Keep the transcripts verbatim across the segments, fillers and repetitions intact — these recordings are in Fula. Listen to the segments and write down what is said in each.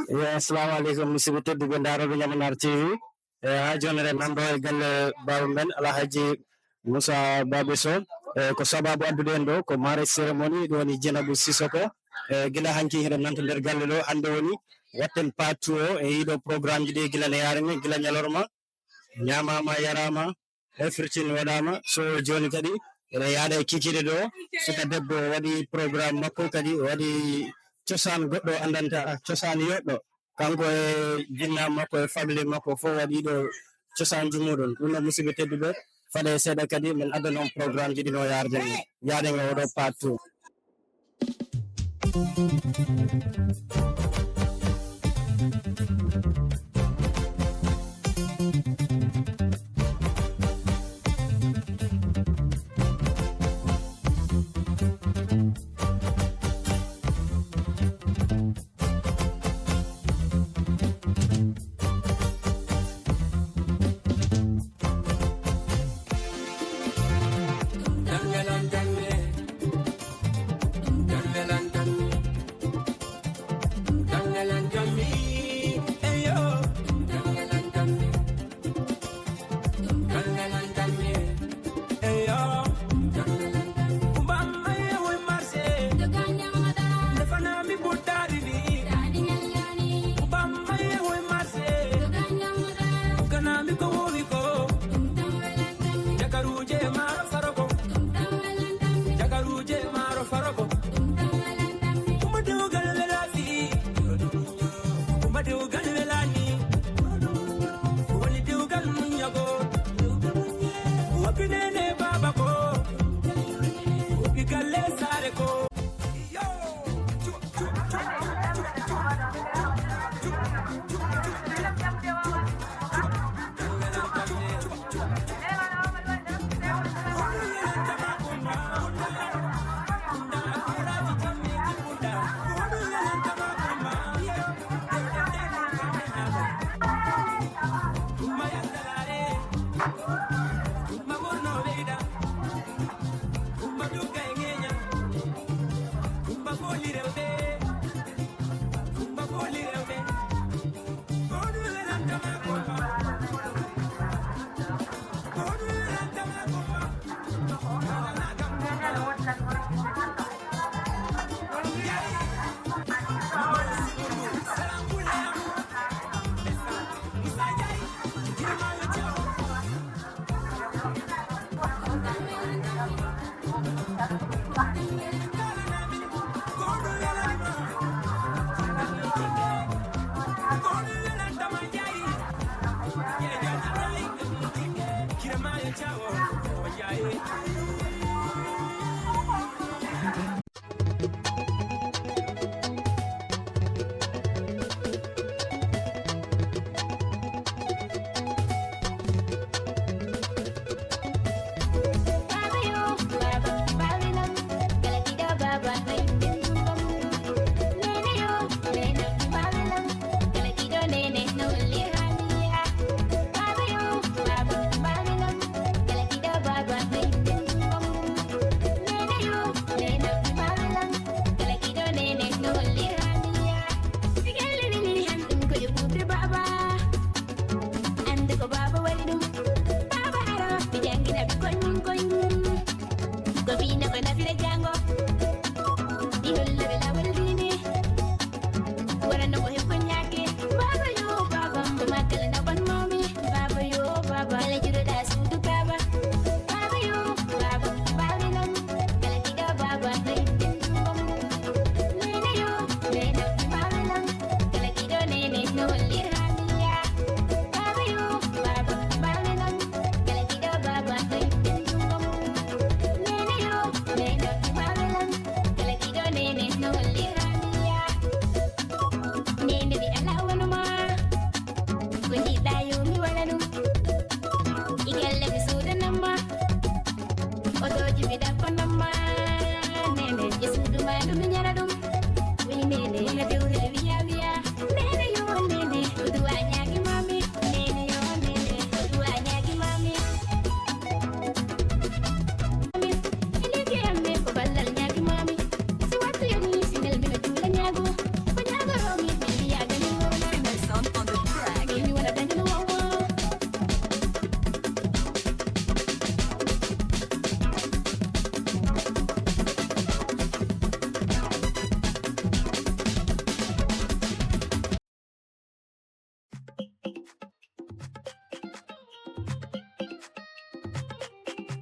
Yo, assalamu aleykum, musidɓe tedduɓe ndaarooɓe Ñamanaar T V. E, haa jooni eɗen nan ɗo e galle baaba men Alhaji Moussa Babe Sow. E, ko sababu addude en ɗo ko marriage cérémonie, ɗum woni Dieynabou Cissokho. E, gila hanki eɗen nan to nder galle ɗo, hannde woni watten part two o e yiɗo programme ji ɗi gila ne yaarani, gila ñalorma, ñaamaama, yaraama, e firtin waɗaama. So jooni kadi eɗen yaada e kikiiɗe ɗo, suka debbo waɗi programme makko kadi, waɗi cosaan goɗɗo anndanta, cosaan yoɗɗo. Kanko e jinna makko e famille makko fof waɗi ɗo cosaanji muɗum. Ɗum ɗo musidɓe tedduɓe, faɗe seeɗa kadi min addan on programme ji ɗino yaarde, yaade ngo oɗo part two.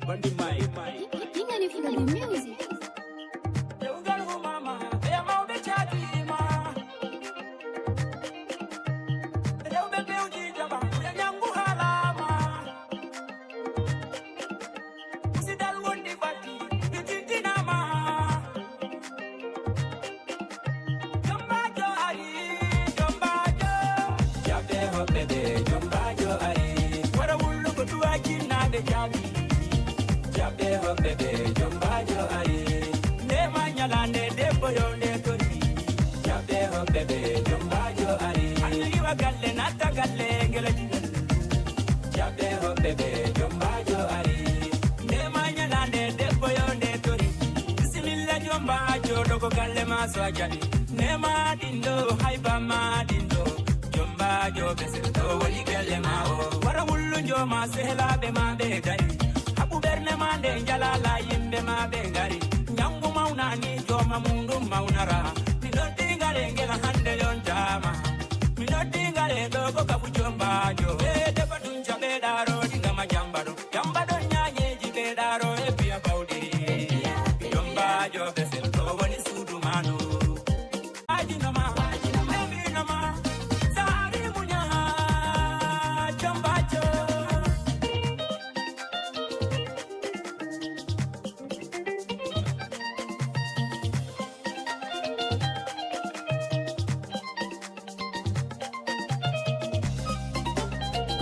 Bandi mai. Ingani fuɗɗude music. Dewgal humama, ɓe mawɓe caɗiima. Rewɓe pewji jaɓa, ɓe ñanngu haalaama. Musidal wondi batti, ɓe tintinama. Jombaajo ari, jombaajo. Jaɓɓe hoɓɓe ɓe, jombaajo ari. Wara wullugo duwaaji naaɓe jaabi. Jaɓɓe hoɓɓe ɓe, jombaajo ari. Neema ñalaande debbo yo nde tori. Jaɓɓe hoɓɓe ɓe, jombaajo ari. Anniwa galle natta galle ngela jingal. Jaɓɓe hoɓɓe ɓe, jombaajo ari. Neema ñalaande debbo yo nde tori. Bisimilla jombaajo, dogo galle ma so a jaɓi. Neema ɗin ɗo, hayba ma ɗin ɗo. Jombaajo besel ɗo woni galle ma o. Wara wullu jooma sehelaaɓe ma ɓe gari. Haɓu ɓernde ma nde jalala yimɓe ma ɓe gari. Njanngu mawnani jooma mum ɗum mawnara. Mi noddi ngare ngela hannde yontaama. Mi noddi ngare ɗo ko kaɓu jombaajo. E debbo ɗum jaɓe ɗaaro ɗi ngama jamba ɗo. Jamba ɗon ñaañeeji ɓe ɗaaro e piya bawɗi. Jombaajo besel ɗo woni suudu maanu. Ajinoma, ajinoma, saari muña, jombaajo.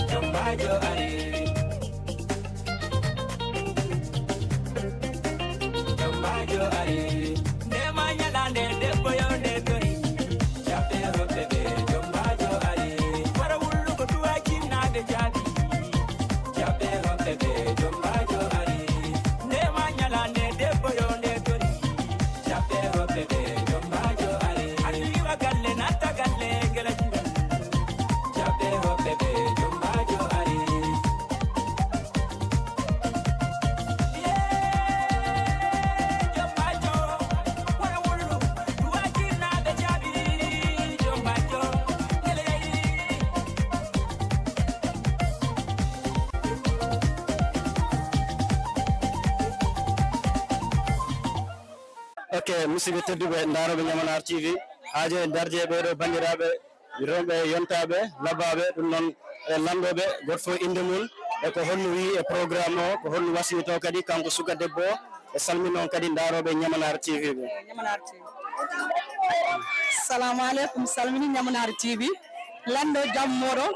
Jombaajo ari. Jombaajo ari. Neema ñalaande debbo yo nde tori. Jaɓɓe hoɓɓe ɓe, jombaajo ari. Wara wullugo duwaaji naaɓe jaabi. Jaɓɓe hoɓɓe ɓe, jombaajo ari. Neema ñalaande debbo yo nde tori. Jaɓɓe hoɓɓe ɓe, jombaajo ari. Anniwa galle natta galle ngela jingal. Jaɓɓe hoɓɓe ɓe, jombaajo ari. Yee, jombaajo, wara wullu, duwaaji naaɓe jaabi, jombaajo, ngela yayi. Ok, musidɓe tedduɓe, ndaarooɓe Ñamanaar T V, haa jooni en darje ɓee ɗoo banndiraaɓe, rewɓe yontaaɓe, labaaɓe, ɗum noon, e lanndooɓe, gooto fof innde mum, e ko honno wiyi e programme o, ko honno wasiyto kadi kanko suka debbo o, e salmino on kadi ndaarooɓe Ñamanaar T V ɓe. Ñamanaar T V. Salamu aleykum, salmini Ñamanaar T V. Lanndo jam moɗon.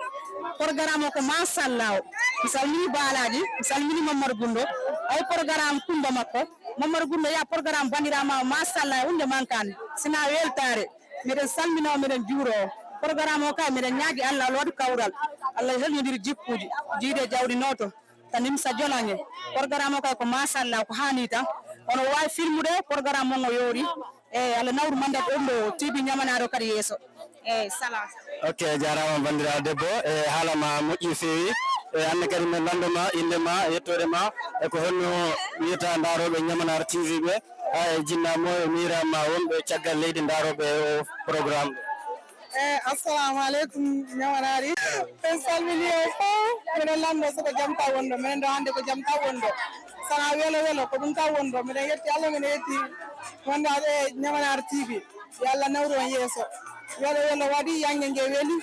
Programme o ko machallah o. Mi salmini Baalaaji, mi salmini Mamadou Gundo. Ay programme Kumba makko. Mamadou Gundo ya programme banndiraaɓe ma o machallah, huunde mankaani. Sina weltaare. Miɗen salmina o, miɗen juuro o. Programme o kay, miɗen ñaagi Allah, Allah waɗu kawral. Allah helñondiri jikkuuji, jiide jawdi nooto. Ka nimsa jolaŋe. Programme o kay ko machallah, ko haani tan. Ono waawi filmude, programme o ngo yoori. E Allah nawru mandat ɗum ɗo, T V Ñamanaar o kadi yeeso. E salam. Ok, jaaraama banndiraawo debbo. E haala ma moƴƴi feewi. E hannde kadi min lanndo ma, innde ma, yettoode ma. E ko honno wiyata ndaarooɓe Ñamanaar T V ɓe? Haa e jinnaa mo e miirama wonɓe caggal leydi ndaarooɓe o programme. E assalamu aleykum Ñamanaari. En salmini on fof. Miɗen lanndo so ko jam taw wonɗo. Minen ɗo hannde ko jam taw wonɗo. Sana welo welo ko ɗum taw wonɗo. Miɗen yetti Allah, miɗen yetti wondaade e Ñamanaar T V. Yo Allah nawru on yeeso. Welo welo waɗi, yannge nge weli.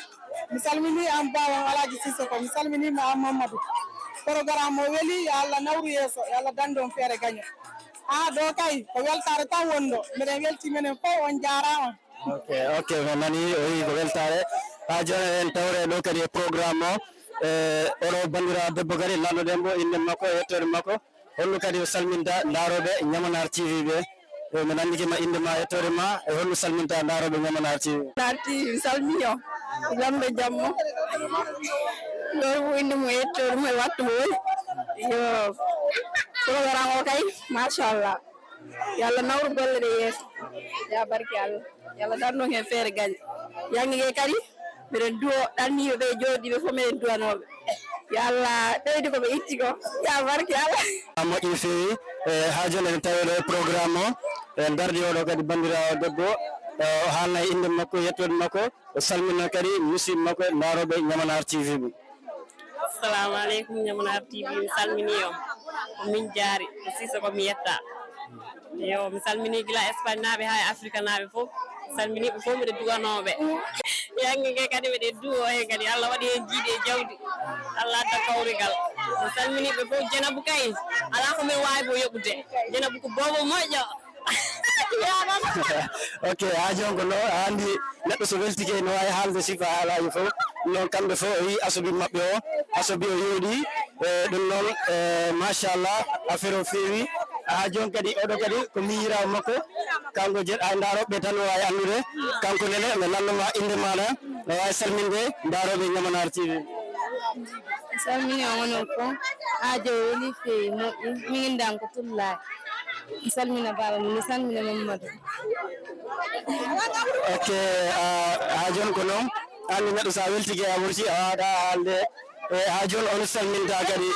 Mi salmini am baawam Alaaji Sissoko. Mi salminiima am Mamadou. Programme o weli, yo Allah nawru yeeso. Yo Allah danndu on feere gaño. Haa ɗo kay ko weltaare tan wonɗo. Miɗen welti minen fof, on jaaraama. Ok, ok, mi nani o wi ko weltaare. Haa jooni en tawre ɗo kadi e programme o. E oɗo banndiraawo debbo kadi lanndo ɗen mo innde makko e yettoode makko. Holno kadi o salminta ndaarooɓe Ñamanaar T V ɓe? E mi nanndike ma innde ma, yettoode ma, e holno salminta ndaarooɓe Ñamanaar T V? Ñamanaar T V, mi salmini on. Jam ɓe jam mo. Ɗo fof innde mum e yettoode mum e wattu mo woni. Yo. Programme o kay, machallah. Yo Allah nawru golle ɗe yeeso. Ya barke Allah. Yo Allah darnu heen feere gaño. Yannge nge kadi, miɗen duwo ɗanniiɓe ɓe jooɗiiɓe fof, miɗen duwanooɓe. Yo Allah ɓeydu ko ɓe itti ko. Ya barke Allah. A moƴƴi feewi. E, haa jooni eɗen tawi ɗo e programme o. En dardi oɗo kadi banndiraawo debbo. E, o haalna e innde makko, yettoode makko. O salmina kadi musidɓe makko e ndaarooɓe Ñamanaar T V ɓe. Assalamu aleykum, Ñamanaar T V, mi salminii on. Ko min jaari, ko Sisoko mi yetta. Yo, mi salmini gila Espagne naaɓe haa e Afrika naaɓe fof. Salmini ɓe fof, mbiɗa duwanooɓe. Yannge nge kadi mbiɗa duwo heen kadi. Allah waɗi heen jiiɗi e jawdi. Allah adda kawrigal. Mi salmini ɓe fof. Jenabu kay, alaa ko min waawi mo yoɓude. Jenabu ko boobo moƴƴo. Ok, haa jooni ko noon, a anndi neɗɗo so weltike no waawi haalde sifa haalaaji fof. Ɗum noon kamɓe fof o yii asobi maɓɓe o, asobi o yooɗi. E ɗum noon, e machallah, affaire o feewi. Haa jooni kadi oɗo kadi ko miñiraawo makko, kanko jeɗ ay ndaarooɓe tan no waawi anndude. Kanko nene mi lannuma innde maaɗa, no waawi salminde ndaarooɓe Ñamanaar T V. Salmini on onon fof, haa jooni weli feewi moƴƴi, min innde am ko Tullaay. Mi salmina baaba mi, mi salmina Mamadou. Ok, haa jooni ko noon, anndi neɗɗo so a weltike a wurti a waawata haalde. E haa jooni on salminta kadi,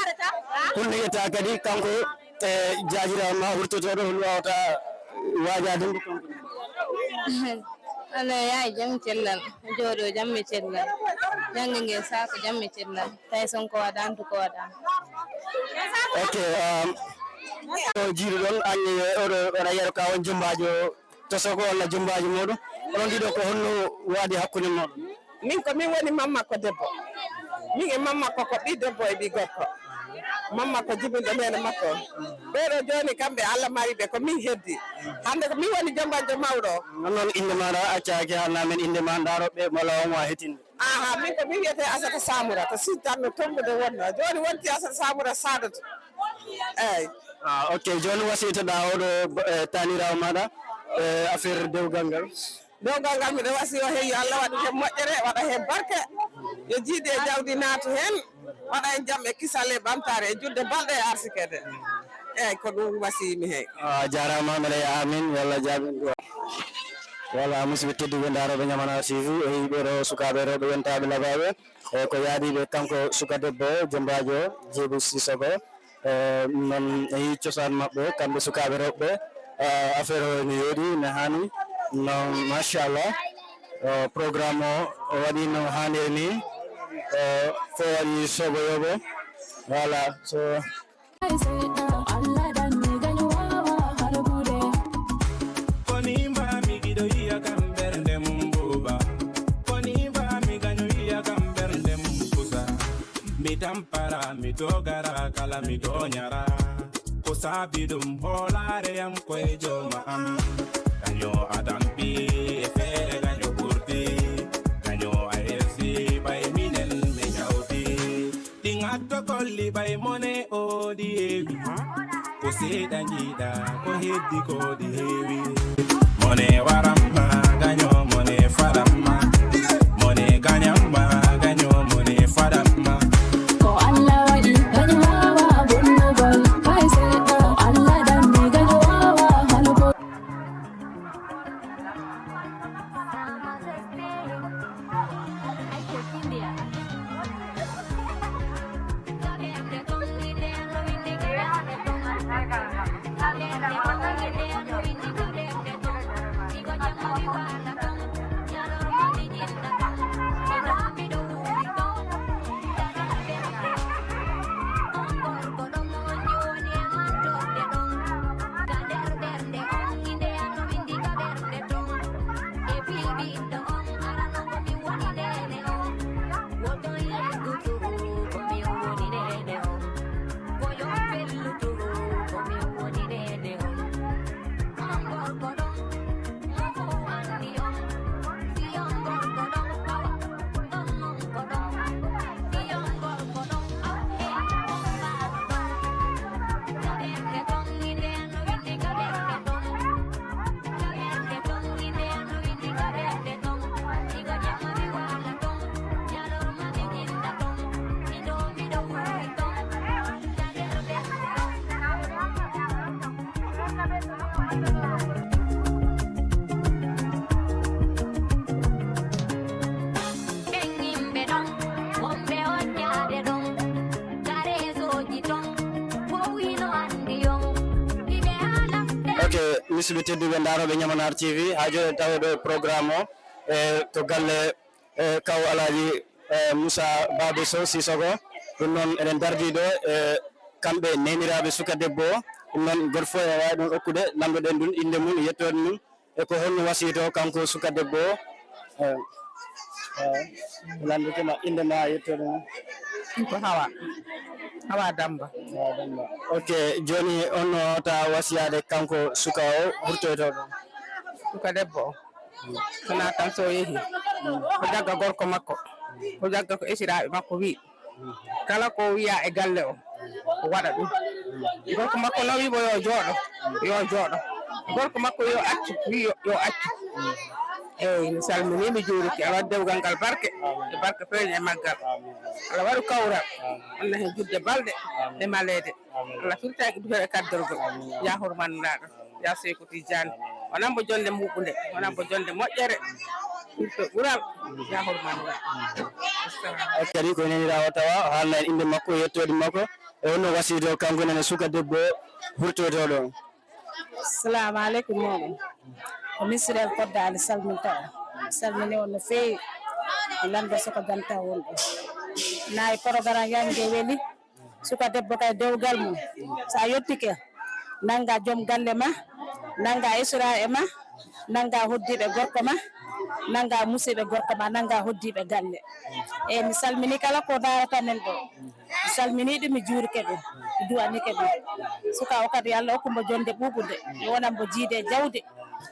hulnigeta kadi kanko e jaajiraawo ma wurtotooɗo, hol waawata waajaade mo kanko? Ano yaay jam cellal, jooɗo jam e cellal, jannge nge saako jam e cellal, tawi son ko waɗa antu ko waɗa. Ok, um, o jiiɗuɗon anni oɗo oɗa yeru ka on jumbaajo tosogo walla jumbaajo muɗum, oɗon ɗiɗo ko honno waɗi hakkunde muɗum? Min ko min woni mamma ko debbo. Min e mamma ko ko ɓi debbo e ɓi gorko. Mamma ko jibinɗo neene makko. Ɓeeɗo jooni kamɓe Allah mari ɓe ko min heddi. Hannde ko min woni jombanjo mawɗo. Noon noon innde maaɗa accaaki haalna men innde ma ndaaro ɓe mala on wa hetinde. Aha, min ko min wiyetee Asata Samura, ko Sinttan no Tommbude wonnoo. Jooni wonti Asata Samura Saadatu. Eey. Ah, ok, jooni wasiytoɗaa oɗo eh, taaniraawo maaɗa eh, affaire dewgal ngal. Dewgal ngal miɗo wasi yo heen yo Allah waɗu heen moƴƴere, waɗa heen barke, yo jiiɗi e jawdi naatu heen, waɗa heen jam e kisal e ɓamtaare e juɗde balɗe e arsikede. Eey, ko ɗum wasiymi heen. A jaaraama, mbeɗa wiya amin, yo Allah jaabin duwaa. Voilà, musidɓe tedduɓe ndaarooɓe Ñamana T V, o yii ɓeeɗo sukaaɓe rewɓe yontaaɓe labaaɓe, e ko yaadiiɓe kanko suka debbo o, Jombaajo Jeebu Sisoko. E, noon e cosaan maɓɓe kamɓe sukaaɓe rewɓe, e, affaire o ne yooɗi, ne haani. Noon machallah, e, programme o o waɗi no haaniri ni. E, fof waɗi sobo yobo. Voilà, so Koni mbami giɗo yiya kam ɓernde mum buuba. Koni mbami gaño yiya kam ɓernde mum kusa. Mi tampara mi dogara kala mi doñara. Ko saabi ɗum hoolaare yam koye jooma am. Gaño a tampi e feere gaño ɓurti. Gaño a hersi ɓay minen mi ñawti. Ɗi ŋatto kolli ɓay mone oɗi heewi. Ko seeɗa njiiɗa ko heddi ko ɗi heewi. Mone waramma gaño mone faramma. Mone gañamma gaño mone faramma. Ko Allah waɗi gaño wawa bonnugol. Hay seeɗa ko Allah dammi gaño wawa halugol. Ok, musidɓe tedduɓe ndaarooɓe Ñamanaar T V, haa jooni tawi ɗo e programme o e to galle e kaw Alaaji e Moussa Babou Sow Sissoko. Ɗum noon eɗen dardii ɗo e kamɓe neeniraaɓe suka debbo o. Ɗum noon, gooto fof e waawi ɗum okkude, lamndoɗen ɗum innde mum, yettoode mum, e ko honno wasiyto kanko suka debbo o. Eh, eh, lannditema innde ma, yettoode mum. Ko Hawa. Hawa Damba. Hawa Damba. Ok, jooni on no wawata wasiyaade kanko suka o hurtoyto ɗo? Suka debbo o, so naatan so yehi, o jagga gorko makko, o jagga ko esiraaɓe makko wi. Kala ko wiya e galle o, o waɗa ɗum. Gorko makko no wiimo yo jooɗo, yo jooɗo. Gorko makko yo accu, wi yo, yo accu. Eeyi, mi salminii, mi juurike. Allah waɗ dewgal ngal barke, e barke feeña e maggal. Allah waɗu kawral, wonna heen juutde balɗe e maleede. Allah firta e duhee e kaddorgol. Yaa hurmanlaaɗo, yaa Seeku Tijjaani. Wona mbo jonnde muɓɓunde, wona mbo jonnde moƴƴere. Firto ɓural, yaa hurmanlaaɗo. Assalamu. Kadi ko neeniraawo tawa, o haalna en innde makko, yettoode makko, e honno wasiyto kanko nene suka debbo hurtoyto ɗo. Assalamu aleykum mooɗon. Ko Misirel Koddaali salminta on. Mi salmini on no feewi. Mi lanndo soko ganta won ɗo. Nayi programme yange weli. Suka debbo kay dewgal mum. So a yettike, nannga joom galle ma, nannga esiraaɓe ma, nannga hoddiiɓe gorko ma, nannga musiiɓe gorko ma, nannga hoddiiɓe galle. Eeyi, mi salmini kala ko daarata men ɗo. Mi salmini ɗum, mi juurike ɗum, mi duwanike ɗum. Suka o kadi, Allah hokku mbo jonnde ɓuuɓunde, mi wona mbo jiide jawdi,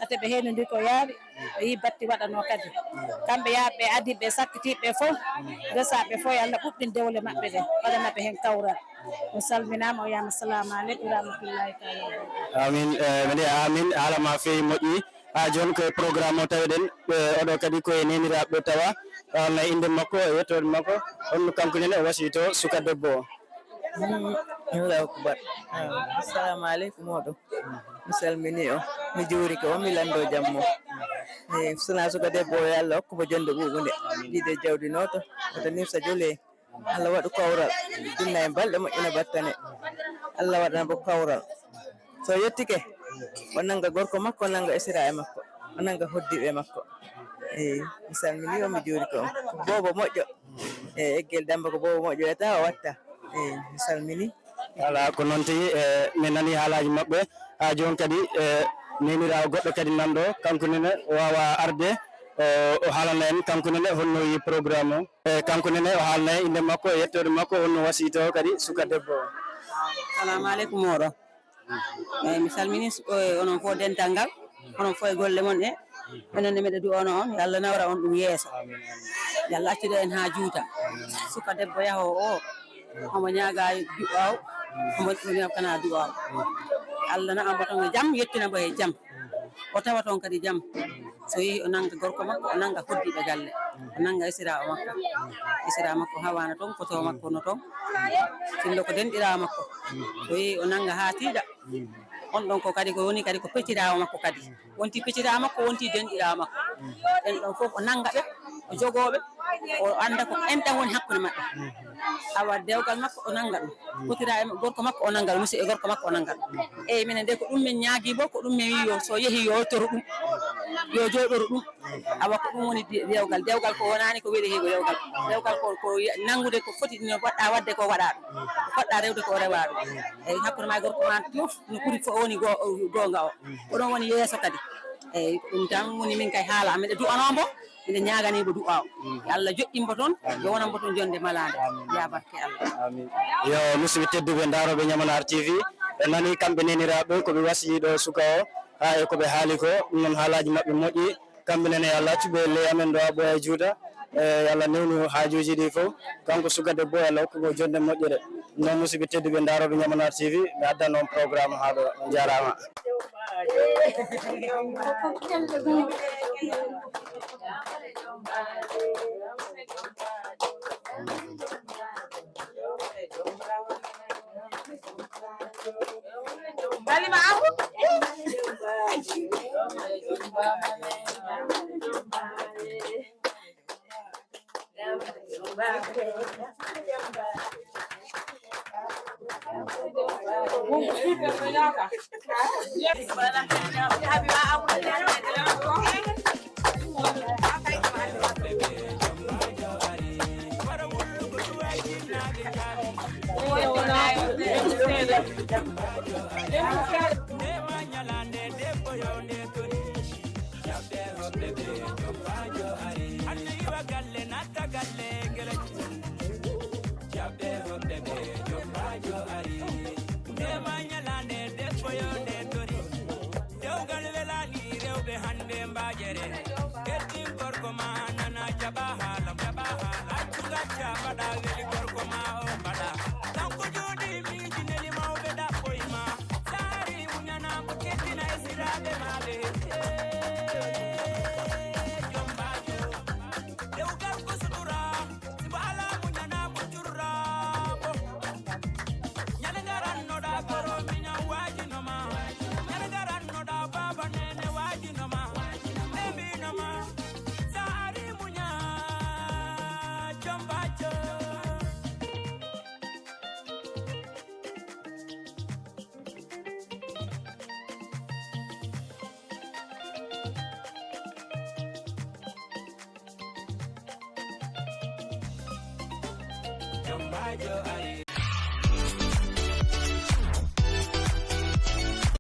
ate ɓe heenodi ko yaawi, ɓe yi batti waɗanoo kadi. Kamɓe yaa ɓe adi ɓe sakkitiiɓe fof, resaaɓe fof, yo Allah ɓuɓɓin dewle maɓɓe ɗe, waɗana ɓe heen kawral. O salminaama, o wiyaama salaamu aleykum wa rahmatullahi taala wa barakatuh. Amin, eh, mi wiya amin, haala ma feewi moƴƴi. Ha jooni ko e programme o tawiɗen, eh, oɗo kadi ko e neeniraaɓe tawa, on e innde makko, e yettoode makko, on kanko nene o wasiyto suka debbo o. Mm, Allahu akbar. Ah, assalamu aleykum oɗo. Mi salmini o, mi juurike o, mi lanndo jam mo. Eh, sona suka debbo o, yo Allah hokku mo jonnde ɓuuɓunde. Jiide jawdi nooto, wota nirsa jole. Allah waɗu kawral, jinna e balɗe moƴƴina battane. Allah waɗana mo kawral. So yettike, o nannga gorko makko, o nannga esiraaɓe makko, o nannga hoddiiɓe makko. Eeyi, mi salmini o, mi juurike o. Ko boobo moƴƴo. Eeyi, Eggel Damba ko boobo moƴƴo, wiyata o watta. Eeyi, mi salmini. Voilà, ko noon tigi, e, min nani haalaaji maɓɓe. Haa jooni kadi, e, neeniraawo goɗɗo kadi nanɗo, kanko nene o waawa arde, o, o haalana en, kanko nene honno yi programme o. E, kanko nene o haalna en innde makko, e yettoode makko, honno wasiyto kadi suka debbo o. Salamu aleykum, oɗo. Eeyi, mi salmini su-, e, onon fof dental ngal. Onon fof e golle mon ɗe. Enen ne miɗo du'ano on, yo Allah nawra on ɗum yeeso. Yo Allah accude en haa juuta. Suka debbo yahoo o, omo ñaaga du'aaw, omo ɗum kana du'aaw. Allah na ambo ton e jam, yettina mbo e jam. O tawa toon kadi jam. So yehi o nannga gorko makko, o nannga hoddiiɓe galle. O nannga esiraawo makko. Esiraawo makko hawaana toon, koto makko no toon. Sinno ko denɗiraawo makko. So yehi o nannga haa tiiɗa. On ɗon ko kadi ko woni kadi ko pecciraawo makko kadi. Wonti pecciraawo makko, wonti denɗiraawo makko. En ɗon fof o nannga ɓe, o jogoo ɓe, o annda ko enɗan woni hakkunde maɓɓe. Awa dewgal makko o nannga ɗum. Potira e gorko makko o nannga ɗum, musidɓe gorko makko o nannga ɗum. Eeyi, minen de ko ɗum min ñaagii mo, ko ɗum min wii yo so yehi yo toro ɗum, yo jooɗoro ɗum. Awa ko ɗum woni de-, dewgal. Dewgal ko wonaani ko weli hego dewgal. Dewgal ko, ko ye-, nanngude ko foti no waɗɗa waɗde ko waɗa ɗum. Ko poɗɗa rewde ko rewa ɗum. Eeyi, hakkunde ma e gorko ma fof no ɓuri fof woni go-, goonga o. Ko ɗon woni yeeso kadi. Eeyi, ko ɗum tan woni min kay haala amen. Miɗo du'anoo mbo, miɗo ñaaganii mbo du'aaw. Yo Allah joƴƴin mbo toon, yo wonan mbo toon jonnde malaande. Ya barke Allah. Amin. Yo musidɓe tedduɓe, ndaarooɓe Ñamanaar T V, ɓe nani kamɓe neeniraaɓe ko ɓe wasiyii ɗo suka o, haa e ko ɓe haali ko, ɗum noon haalaaji maɓɓe moƴƴi. Kamɓe nene, yo Allah accu ɓe e ley amen ɗo, haa ɓooya e juuta. E, yo Allah newnu haajuuji ɗi fof. Kanko suka debbo, yo Allah hokku mo jonnde moƴƴere. Ɗum noon, musidɓe tedduɓe, ndaarooɓe Ñamanaar T V, mi addan on programme haa ɗo. On njaaraama. Mbajere, kettin gorko ma nana jaɓa haalam, jaɓa haalam. Accu gacca mbaɗa weli gorko ma o mbaɗa. Kanko jooɗi miiji neli mawɓe ɗaɓɓoy ma. Saari muñana mo teddina e siraaɓe maaɓe. Eh, jombaajo. Dewgal ko sutura, si mo alaa muñana mo jurraamo. Ñande garannoɗa koro miñan waajino ma. Ñande garannoɗa baaba nene waajino ma. Ɓe mbino ma, sa ari muña, jombaajo. Jombaajo ari.